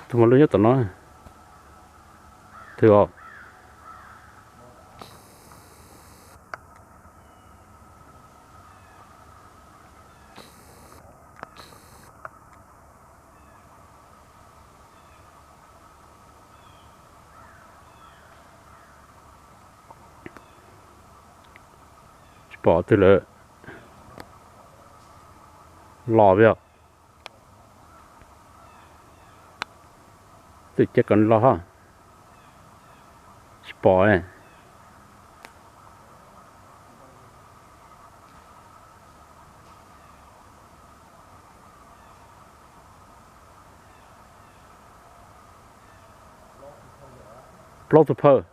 Tus mos lwj nyob tom no. Twg os? Tsis pom twg lawm. Los yog. Twb cia kom los ho. Tsis pom. Plaub tug phawj.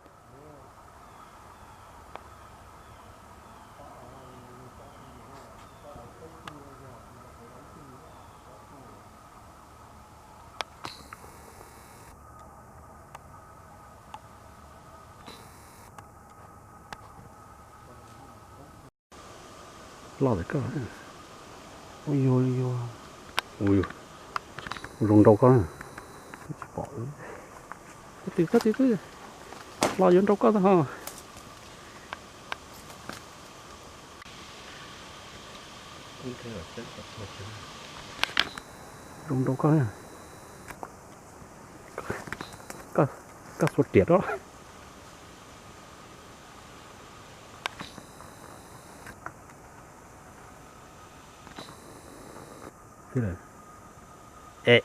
Loj tiag koj. Ua yuag li yuag. Ua zoo nrau koj. Tsis pom. Koj twb, koj twb, twb los yuav nrau koj tag ho. Zoo nrau koj. Koj, koj xuas riam rau. E.